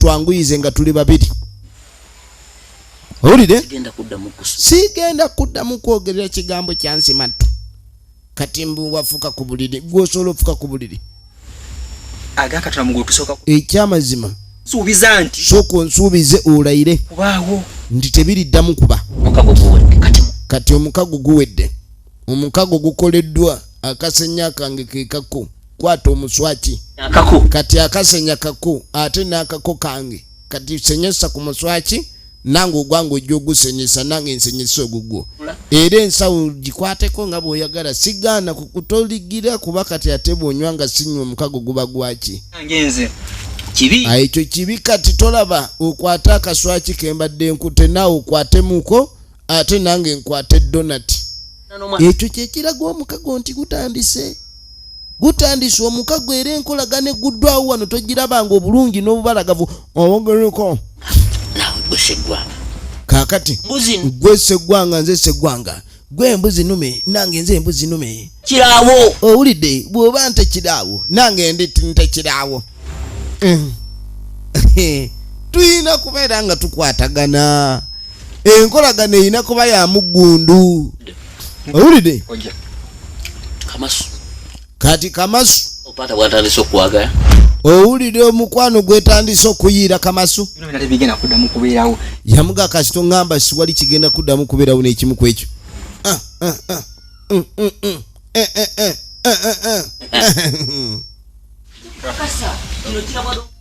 Twanguyize nga tuli babiri, owulire, sigenda kuddamu kwogerera kigambo kyansimattu. Kati mbu wafuka ku buliri, gwosobola ofuka ku buliri? Ekyamazima, sooka onsuubize, olayire nti tebiriddamu kuba. Kati omukago guwedde, omukago gukoleddwa. Akasenya kange kekako, kwata omuswaki. Kati akasenya kako ate n'akako kange. Kati senyesa ku muswaki, nange ogwange ojja ogusenyesa, nange nsenyesa ogugwo. Era ensawo gikwateko nga bw'oyagala, sigaana kukutoligira, kuba kati ate bw'onywa nga sinywa, omukago guba gwaki? Ekyo kibi. Kati tolaba, okwate akaswaki kembadde nkute, naawe okwatemuko, ate nange nkwate donati. Ekyo kyekiraga omukago nti gutandise, gutandise omukago, era enkolagana eguddwawo wano togirabanga obulungi n'obubalagavu owogereko. Kakati gwe seggwanga, nze seggwanga, gwe embuzi nume, nange nze embuzi nume. Kiraawo. Owulidde? Bw'oba ntekiraawo, nange ndi ntekiraawo. Tulina kubeera nga tukwatagana, enkolagana erina kuba ya muggundu, owulidde? Kati Kamasu, owulire, omukwano gwetandise okuyiira Kamasu. Yamuga kasito ŋŋamba siwali kigenda kuddamu kubeerawo n'ekimu ku ekyo. Ah, ah, ah. Eh, eh, eh, eh, eh.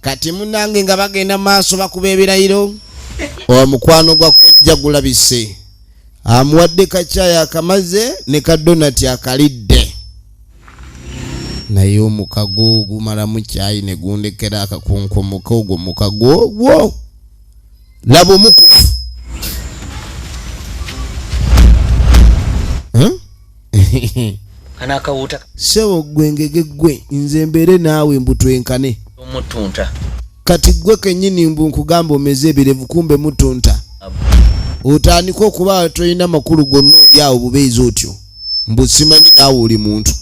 Kati munange nga bagenda maaso, bakuba ebirayiro, omukwano gwa kojja gulabise, amuwadde kacyayi akamaze ne kadonati akalidde, naye omukago gumalamu kyayi ne gundekera akakunkomuka. Ogwo mukago ogwo, laba omukufu. Huh? Anakawuuta. Sebo gwe ngege gwe, nze mbeere naawe mbu twenkane? Omutunta. Kati gwe kennyini mbu nkugamba omeze ebirevu, kumbe mutunta, otandika okuba tolina makulu gonna, oli awo bubeezi otyo, mbu simanyi naawe oli muntu.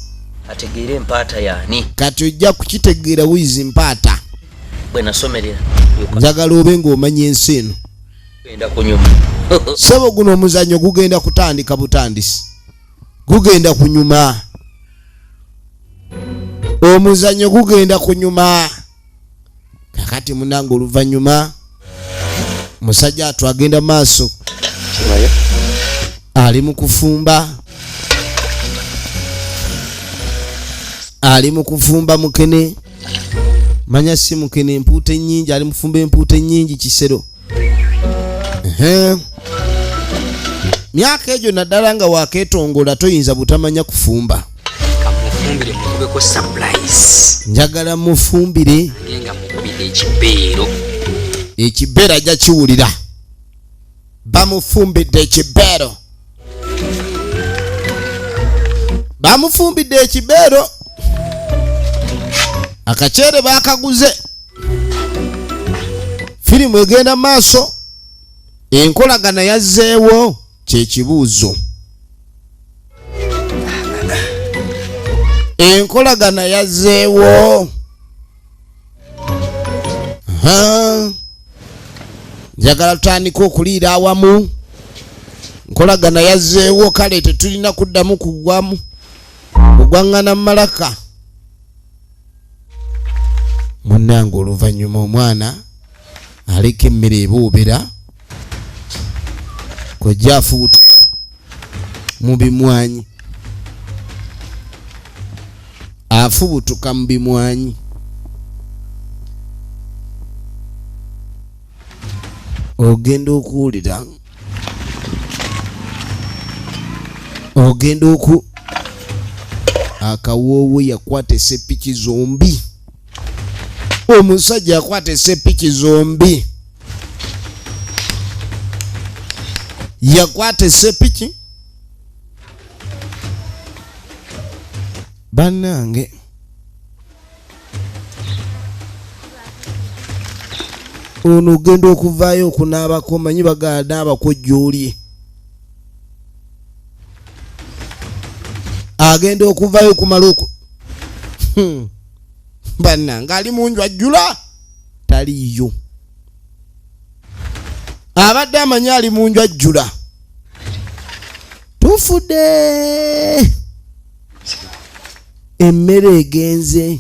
Ategeere empaata yaani. Kati ojja kukitegeera wiizi mpaata. Bwe nasomerera. Njagala obe ng'omanya ensi eno. Genda kunyuma. Sebo, guno omuzannyo gugenda kutandika butandisi, gugenda kunyuma, omuzannyo gugenda kunyuma. Kakati munange, oluvannyuma musajja atu agenda maaso, ali mu kufumba, ali mu kufumba mukene, manya si mukene, empuuta ennyingi, ali mufumba empuuta ennyingi kisero. Ehe. Myaka egyo naddala nga wakeetongola, toyinza butamanya kufumba. Kamufumbire, mukubeko surprise. Njagala mufumbire. Nange nga mukubidde ekibeero. Ekibeero ajja kiwulira. Bamufumbidde ekibeero, bamufumbidde ekibeero, akaceere bakaguze. Firimu egenda maaso, enkolagana yazzeewo, kyekibuuzo. Enkolagana yazzeewo. Aha. Njagala tutandike okuliira awamu. Nkolagana yazzeewo, kale tetulina kuddamu kugwamu kugwaŋŋana mu malaka. Munnange, oluvannyuma omwana aleka emmere ebuubera, kojja afubutuka mu bimwanyi, afubutuka mu bimwanyi. Ogenda okuwulira, ogenda oku akawoowo, yakwata esepiki zombi. Omusajja akwata esepiki zombi, yakwata esepiki. Bannange, ono ogenda okuvaayo okunaabako, omanyi bagala naabako gy'oli, agenda okuvaayo okumala oku bannange ali munju ajjula taliiyo. Abadde amanyi ali mu nju ajjula. Tufudde, emmere egenze.